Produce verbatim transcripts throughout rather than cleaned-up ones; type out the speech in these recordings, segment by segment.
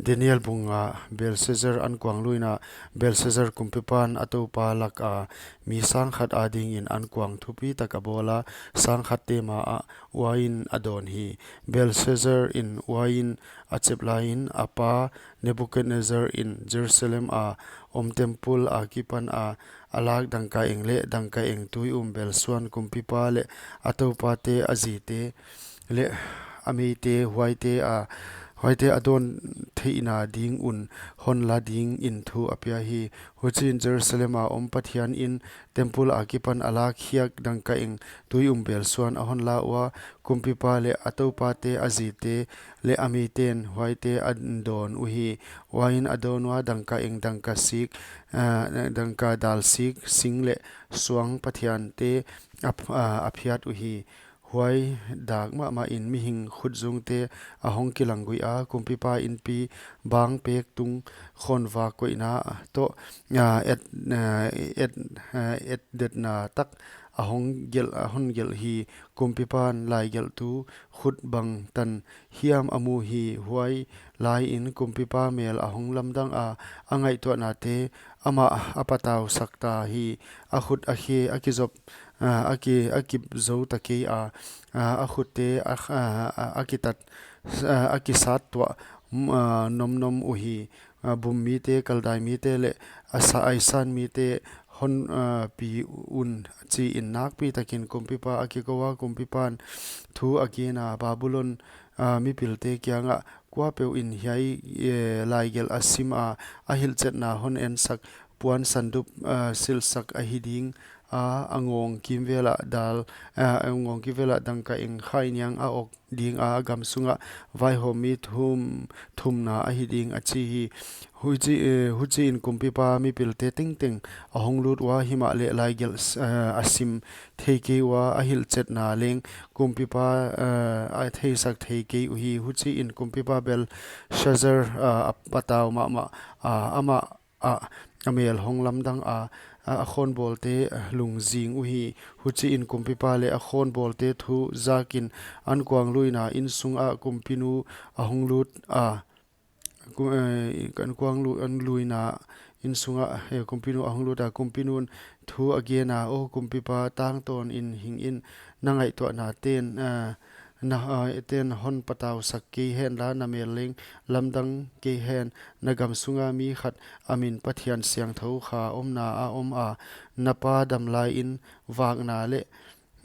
Daniel bung nga. Belshazzar ankuang luina. Belshazzar kumpipan a toupa laka mi sangkhat adingin ankuang thupitak a bawla, sangkhatte maah uain a dawn hi. Belshazzar in uain a chep laiin, a pa Nebuchadnezzar in Jerusalem a om temple akipan a a lak dangkaeng leh dangkaeng tui um belsuan kumpipa leh a toupate, a zite leh a meite, huaite a, huaite a dawn theihna ding un hon la dingin thu a pia hi. Huchiin Jerusalem a om Pathian in temple akipan a lak hiak dangkaeng tui um belsuan a hon la ua, kumpipa leh a toupate, a zite leh a meiten huaite a dawn uhi. Uain a dawn ua, dangkaeng dangka sik, ah, dangka dal sik, sing leh suang pathiante a, ah, a phiat uhi. Huai dak mahmahin mihing khutzungte a hong kilang guih a, kumpipa inpi bangpek tung khonvak koihna toh, ah, et, ah, et, ah, etdetna tak a hong gelh, a hon gelh hi. Kumpipan laigelhtu khut bangtan hiam a mu hi. Huai laiin kumpipa mel a hong lamdang a, a ngaihtuahnate amah a patausak ta hi. A khut a khe a kizop, ah, a ki, a kip zou ta kei a, ah, a khutte a, ah, a, a kitat, ah, a kisat tuah, mm, ah, nomnom uhi. Ah, bum mite, Kaldai mite leh a sa, aisan mite hon, ah, pi un, chiin nakpitakin kumpipa a kikou a, kumpipan thu a gen a, Babulon, ah, mipilte kiangah, kuapeuh in hiai, eh, laigelh a sim a, a hilhchetna hon ensak, puan sandup, ah, silhsak ahi ding a, a ngawng kimvela dal, ah, a ngawng kimvela dangkaeng khainiang a awk ding a, a gam sungah vaihawmmi thum, thumna ahi ding, a chi hi. Huchi, eh, huchiin kumpipa mipilte tengteng a hong lut ua, himahleh laigelh, eh, a sim thei kei ua, a hilhchetna leng kumpipa, eh, a theisak thei kei uhi. Huchiin kumpipa Belshazzar, eh, a patau mahmah a, amah a, a mel hong lamdang a, a, a khonbawlte, eh, lungzing uhi. Huchiin kumpipa leh a khonbawlte thu zakin ankuang luina insungah kumpinu a hong lut a, ku-, eh, ankuang lu-, an luina insungah, eh, kumpinu a hong lut a, kumpinun thu a gen a, O kumpipa, tangtawnin hingin, na ngaihtuahnaten, eh, na, eh, ten hon patausak kei henla, na mel leng lamdang kei hen. Na gam sunga mi khat a min Pathian siangthou kha omna a om a, na pa dam laiin vakna leh,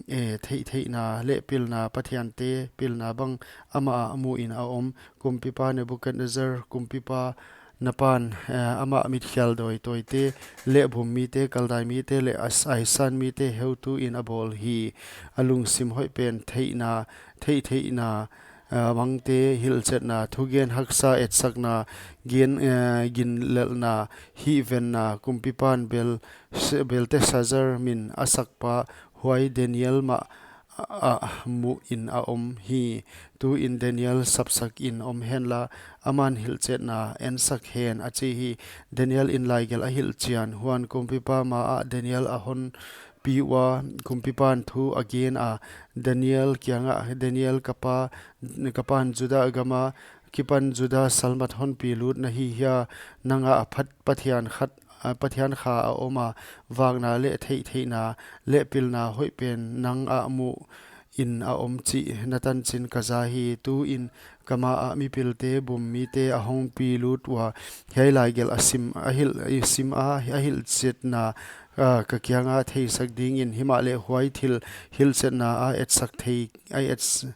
eh, theihtheihna leh pilna, pathiante pilna bang amah a muin a om. Kumpipa Nebuchadnezzar, kumpipa na pan, eh, amah mitkhial dawitawite leh bum mite, Kaldai mite leh as-, aisan mite heutuin a bawl hi. A lungsim hoih pen theihna, theihtheihna, eh, mangte hilhchetna, thugen haksa etsakna, gen, eh, ginlelhna, hihvenna, kumpipan Bel-, Belteshazzar min a sakpa huai Daniel mah a, a muin a om hi. Tuin Daniel sapsakin om henla, aman hilhchetna ensak hen, a chi hi. Daniel in laigelh a hilhchian, huan kumpipa maah Daniel a hon pi ua, kumpipan thu a gen a, Daniel kiangah, Daniel ka pa, ka pan Juda gama kipan Juda salmat honpi lut na hi hia, nang a phat Pathian khat, a, Pathian kha a om a, vakna leh theihtheihna leh pilna hoih pen nang a muin a om chih na tanchin ka za hi. Tuin ka maah mipilte, bum mite a hongpi lut ua, hiai laigelh a sim, a hilh, a sim a, a hilhchetna, a, ka kianga theisak dingin, himahleh huai thil hilhchetna a etsak thei, a ets-,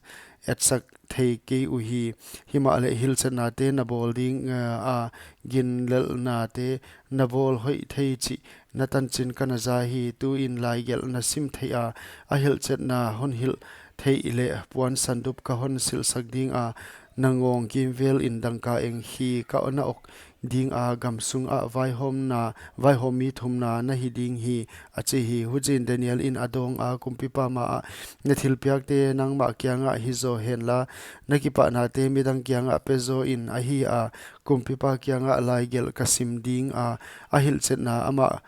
etsak thei kei uhi. Himahleh hilhchetnate na bawl ding, a, a ginlelhnate na bawl hoih thei chih na tanchin ka na za hi. Tuin laigelh na sim theih a, a hilhchetna hon hilh theih leh puan sandup ka hon silhsak ding a, na ngawng kimvelin dangkaeng khi ka na awk ding a, gam sungah vaihawmna, vaihawmmi thumna na hi ding hi, a chi hi. Huchiin Daniel in a dawng a, kumpipa maah, na thilpiakte nangmah kiangah hi zaw henla, na kipahnate midang kiangah pe zawin ahi a, kumpipa kiangah laigelh ka sim ding a, a hilhchetna amah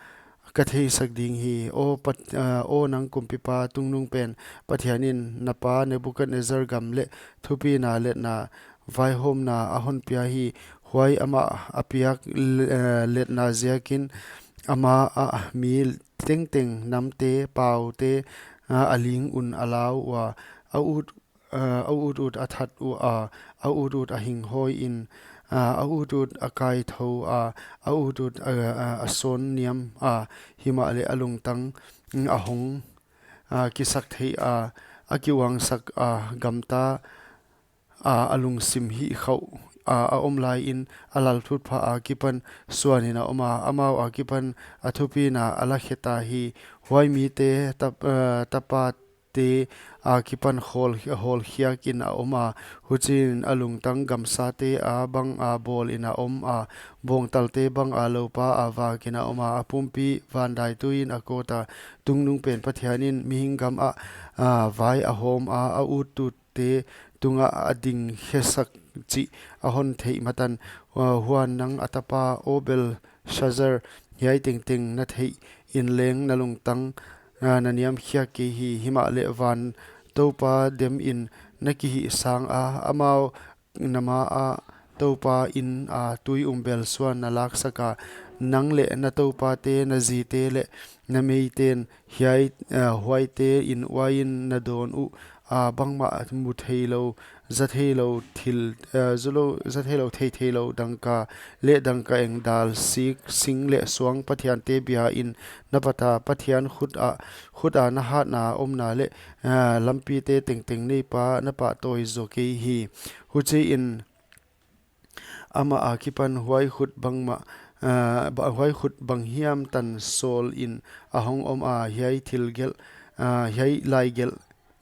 ka theisak ding hi. Aw Pat-, a, aw nang kumpipa tungnungpen Pathian in na pa Nebuchadnezzar gam leh thupina letna vaihawmna a hon pia hi. Huai amah a piak l-, eh, letna ziakin ama a mi tengteng, namte, paute, ah, a ling un a lau ua, a ut, ah, a ut ut a that ua, a ut ut a hinghawi in, ah, a ut ut a kaitho a, a ut ut a, a, a sawn niam a, himahleh a lungtang, mm, a hong, ah, kisak theih a, a kiuangsak a, gamta a, a lungsim hih khauh a, a om lai in a lalthutpha akipan suan in a om a, amau akipan a thupina a la khe ta hi. Huai mite tap-, eh, tapate akipan hawl, hawlkhiak in a om a, huchiin a lungtang gamsate a bang a bawl in a om a, bawngtalte bang a loupa a vak in a om a, a pumpi van daitui in a kawt a, tungnungpen Pathian in mihing gam ah, ah, vai a hawm a, a ut ut te tungah a ding khesak chih a hon theih matan, ah, huan nang a tapa, aw Belshazzar, hiai tengteng na theih in leng na lungtang, ah, na niamkhiak kei hi. Himahleh van Toupa dem in na kihih sang a, amau na ma ah Toupa in a tui um bel suan na laksak a, nang leh na toupate, na zite leh na meiten hiai, ah, huaite in uain na dawn uh a, bangmah mu theilou, za theilou thil, ah, zulou, za theilou, thei theilou dangka leh dangka eng, dal, sik, sing leh suang pathiante bia in na pat a, Pathian khut ah, khut a na hatna omna leh, ah, lampite tengteng neipa na pahtawi zaw kei hi. Huchiin amah akipan huai khut bangmah, ah, ba-, huai khut bang hiam tan sawl in a hong om a, hiai thil gelh, ah, hiai lai gelh,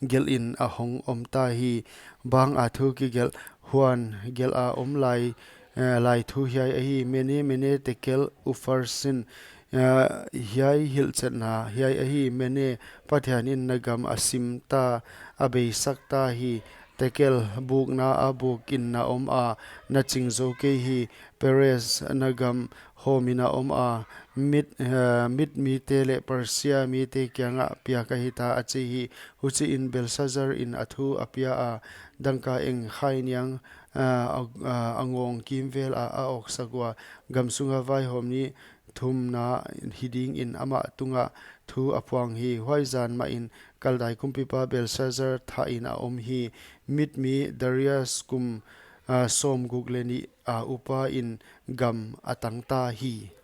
gelh in a hong om ta hi. Bang a thu kigelh huan gelh a om lai, eh, lai thu hiai ahi: Mene, mene, tekel, upharsin. Eh, hiai hilhchetna hiai ahi: Mene, Pathian in na gam a sim ta, a beisak ta hi. Tekel, bukna a buk in na om a, na ching zou kei hi. Peres, na gam hawm in a om a, Mid, eh, Mid mite leh Persia mite kiangah piak ahi ta, a chi hi. Huchiin Belshazzar in a thu a pia a, dangka eng, khainiang, ah, a, ah, a ngawng kimvel ah a awksak ua, gam sunga vaihawm ni thumna hi dingin amah tungah thu a phuang hi. Huai zan mahin Kaldai kumpipa Belshazzar thah in a om hi. Mid mi Darius kum, ah, sawmguk leh nih a upa in gam a tang ta hi.